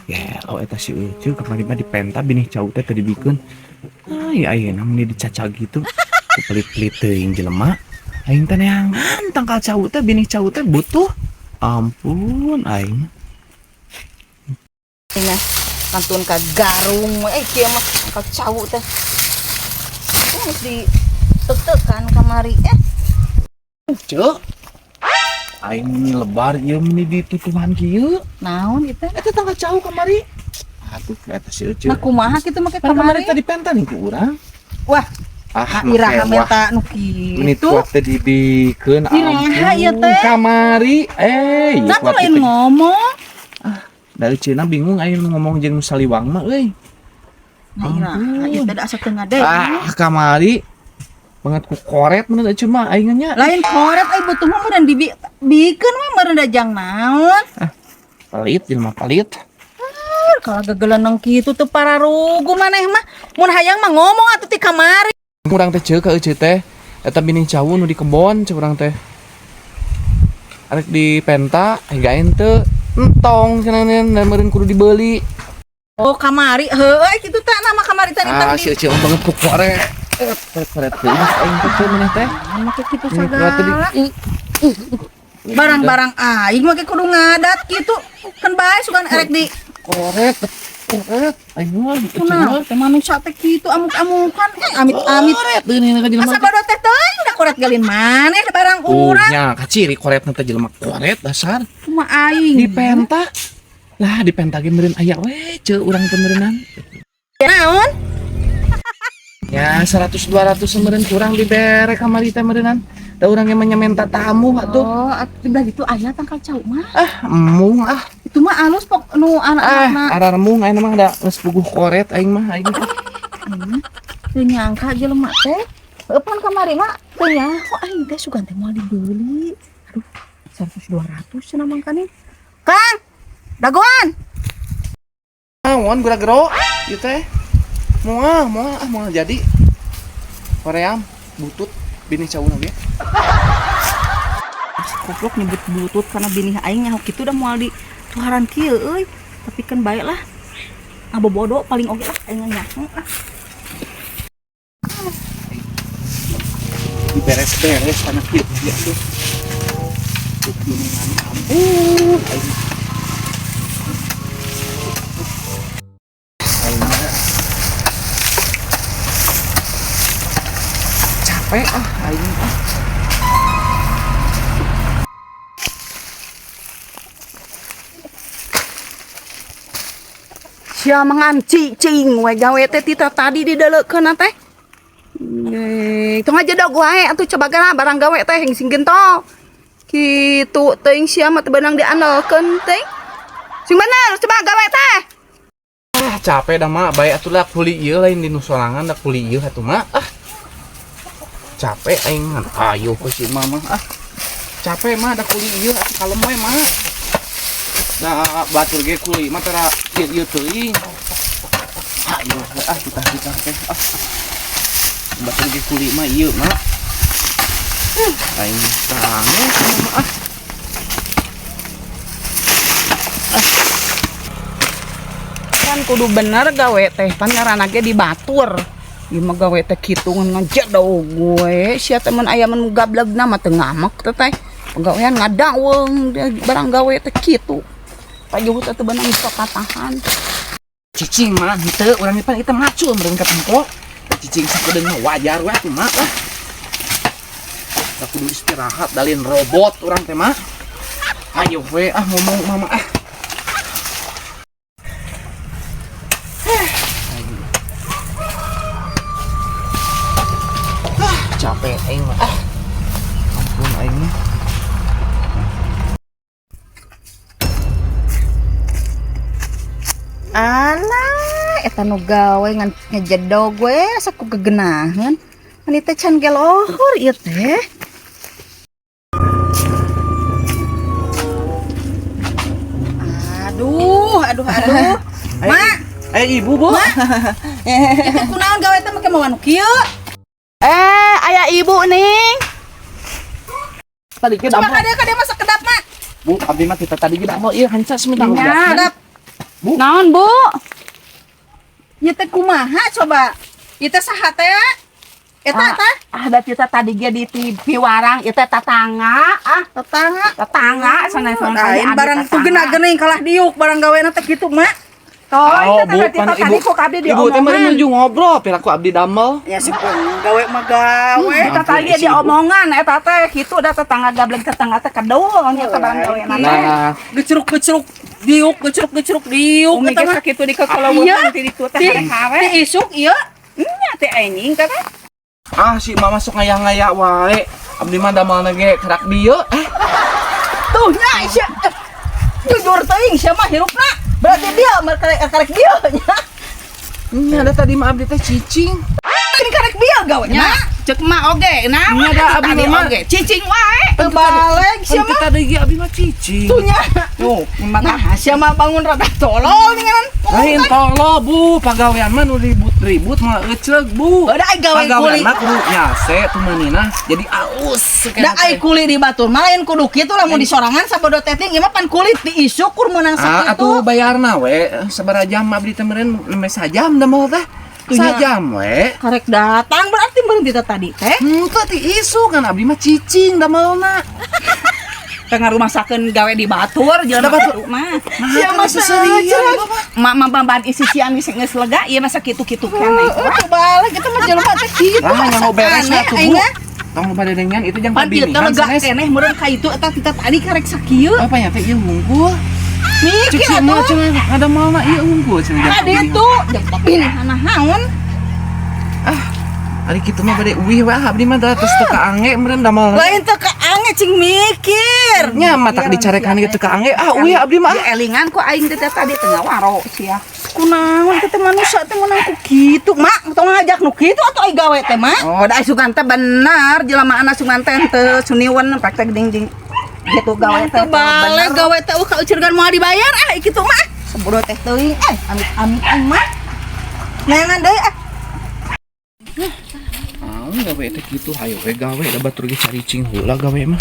Gelo eta si Ucu kamari mah dipenta binih cau teh teu dibikeun. Ah, ya ayeuna meni dicaca gitu. Ku pelit-pelit teuing jelema. Aing teh neangan tangkal cau teh, binih cau teh butuh. Ampun aing. Nah, kantun ka garung we kieu mah tangkal cau teh. Itu geus ditetekan kamari eh. Ceu. Aing meni lebar ieu meni ditutuhan kieu. Naon ieu teh? Eta tangkal cau kamari. Aduh, eta si Ucu. Nah, kumaha kitu make Kan kamari kamari? tadi penta nih ku urang. Wah, Ah, nah, iraha make wah. menta nu Meni kitu. kuat teh dibikeun. Iraha ieu teh? Kamari. Eh, ieu Nah, kuat lain teh. ngomong. Dari Cina bingung aing nu ngomong jeung nu saliwang mah euy. Nah, iraha ieu teh da asa teu ngadeg. Ah, kamari banget ku koret mun da cuma aing nya. Lain koret ai butuh mah meureun dibikeun we meureun da jang naon. Pelit jelema pelit. Kalau gegeleneng kitu teu pararugu maneh mah. Mun hayang mah ngomong atuh ti kamari. Urang teh ceuk ka euceu teh. Eta binih cau nu di kebon ceuk urang teh. Arek dipenta hingga ente entong cenah dan meureun kudu dibeli. Oh, kamari heueuh kitu teh nama kamari teh Ah, si euceu mah banget ku koret. Koret teuing aing teh ceuk maneh teh. Make kitu Ini kuat tadi. sagala. Barang-barang aing make kudu ngadat kitu. Kan bae sugan erek di Koret, koret. Aing mah euceu mah. kunaon teh manusia teh kitu amuk-amukan eh amit-amit. Koret deui ka jelema. Asa bodoh teh teuing da koret galin maneh da barang Oh, urang. nya kaciri koret teh jelema koret dasar. Kumaha aing. Dipenta. Lah dipenta ge meureun aya we ceu urang teh meureunnan. Naon? Ya 100 200 meureun kurang dibere kamari teh meureunnan. Da urang ge mah nya minta tamu atuh. Oh, atuh di belah ditu aya tangkal cau mah. Ah, embung ah. Itu mah alus pok nu Ah, anak-anak. ararembung aing mah da geus puguh koret aing mah aing. Teu nyangka jelema teh. Eupan kamari mah teu nyaho aing teh sugan teh moal dibeli. Aduh, 100 200 cenah mangkaning. Kang, dagoan. Naon geura-gero ieu teh. Moal, moal ah moal jadi. Koream butut binih cauna ge. Goblok nyebut butut karena binih aing nyaho kitu da moal di tuharan kieu euy. Tapi kan bae lah. Ngabobodo paling oge lah aing nyaho ah. Diberes-beres tanah kieu ya tuh. Gunungan ampun aing. Aing mah capek ah aing ah. Sia mangan cicing we gawe teh tita tadi didaleukeun teh. Tong aja dog wae atuh coba geura barang gawe teh sing gentol. Kitu teuing sia mah teu beunang diandalkeun teh. Sing bener coba gawe teh. Ah, capek dah mah, bae atuh lah kuli ieu lain di nu sorangan da kuli ieu atuh mah. Ah. Capek aing mah. Ayo ke si mama ah. Capek mah da kuli ieu atuh kalem we mah. Da batur ge kuli mah tara ieu ieu teuing. Ayo ah kita teh ah. Batur ge kuli mah ieu mah. Aing sange mah ah. Kan kudu bener gawe teh pan ngaranna ge dibatur. Ieu mah gawe teh kitu ngajedog gue. Sia teh mun aya mun gablegna mah teu ngamek teh teh. Pagawean ngadaweung barang gawe teh kitu. Pajuh teh teu beunang dipapatahan. Cicing mah henteu urang pan ieu macul meureun ka tempo. Cicing sakedeung mah wajar we atuh mah lah. Da kudu istirahat dalin robot urang teh mah. Ayo we ah ngomong mama ah. Ah, capek aing mah ah. Ampun aing mah. Alah, eta nu gawe ngan ngejedog we asa ku gegenaheun. Mani teh can gelohor ieu teh. Aduh, aduh, aduh. Mak, Eh ibu bu. itu kunaon gawe teh make mawa nu kieu? Eh, aya ibu ning. Tadi kita Coba kade kade masak kedap, Mak. Bu, abdi mah kita tadi kita mau ieu hanca sementara. Kedap. Bu, Bu. Naon, Bu? Ieu teh kumaha coba? Ieu teh saha teh? Eta Ah, teh Ah, da kita tadi ge di TV warang ieu teh tatangga, ah, tetangga. Tetangga sana sana. Lain barang tuh gena geuning kalah diuk barang gawena teh kitu, Mak. Toh, Oh, itu Bu, teh pan tadi ibu. ku abdi Ibu teh meureun diomongan. nuju ngobrol, piraku abdi damel. Ya sih pun gawe mah gawe. Eta tadi Ampun, si ibu. diomongan eta teh kitu da tetangga gablek tetangga teh kedul nya teh barang gawe teh. Nah, Gecruk-gecruk diuk, gecruk-gecruk diuk Umi eta ge mah. sakitu di kekeleuwehan ti ditu teh Ti hare-hare. ti isuk ieu. Nya teh anjing teh teh. Ah, si mama sok ngaya-ngaya wae. Abdi mah damelna ge kerak dieu. Eh, Tuh nya sia. Jujur teuing sia mah hirupna. Berarti dia karek karek dia nya. Nya da tadi mah abdi teh cicing. Ini karek dia gawe Nya, nya. cek mah oge, nah Nya da abdi mah. oge cicing wae. Teu baleg sia Kan mah. kita tadi ge abdi mah cicing. Tuh nya. Tuh, Nah, sia mah bangun rada tolol ninganan. Lain tolol, Bu, pagawean mah nu ribut-ribut mah ecleg, Bu. Da ai gawe Pagawean kuli. mah kudu nyase tumanina jadi aus. Da ai kuli di batur mah lain kudu kitu lamun di sorangan sabodo teting ieu mah pan kulit di isuk kur meunang Ah, atuh sakitu. bayarna we sabaraha jam abdi teh meureun nembe sajam damel teh. Tuh nya. Sajam we. Karek datang berarti berhenti teh tadi teh. Teu ti isuk kan abdi mah cicing damelna. Tengah rumah sakeun gawe di batur jelema Da batur. kitu mah. Nah, Sia mah seserian. Mak mah ban isi-isian geus geus lega ieu mah sakitu-kitu keneh. Heeh, tuh balik itu mah jelema teh kitu. Lah nyaho beres Aneh, we atuh, Bu. aing mah. Tong loba dedengan itu jang Pan ieu teh pabinihan lega sanes. keneh meureun ka itu eta kita tadi karek sakieu. Apa nya teh ieu hungkul? Cek Mikir si emak atuh. cenah ada malna ieu hungkul cenah jang Ka pabinihan. ditu jang pabinihan naon? Ah, ari kitu mah bade uih we ah, abdi mah da tos teu kaangge meureun damelna. Lain teu kaange cing mikir. Nya mah tak dicarekan ge teu kaangge. Ah, uih abdi mah. Di elingan ku aing teh tadi teu ngawaro sia. Kunaon teh manusia teh meunang ku kitu, Mak. Tong ngajak nu kitu atuh ai gawe teh, Mak. Oh, da sugan teh bener jelema anak sugan teh teu suniweun praktek ding ding gitu gawe teh. Teu balik gawe teh ka ucurgan moal dibayar ah kitu mah. Sabodo teh teuing eh amit-amit aing mah. Neangan deui ah. Ah, gawe teh kitu hayo we gawe da batur ge caricing heula gawe mah.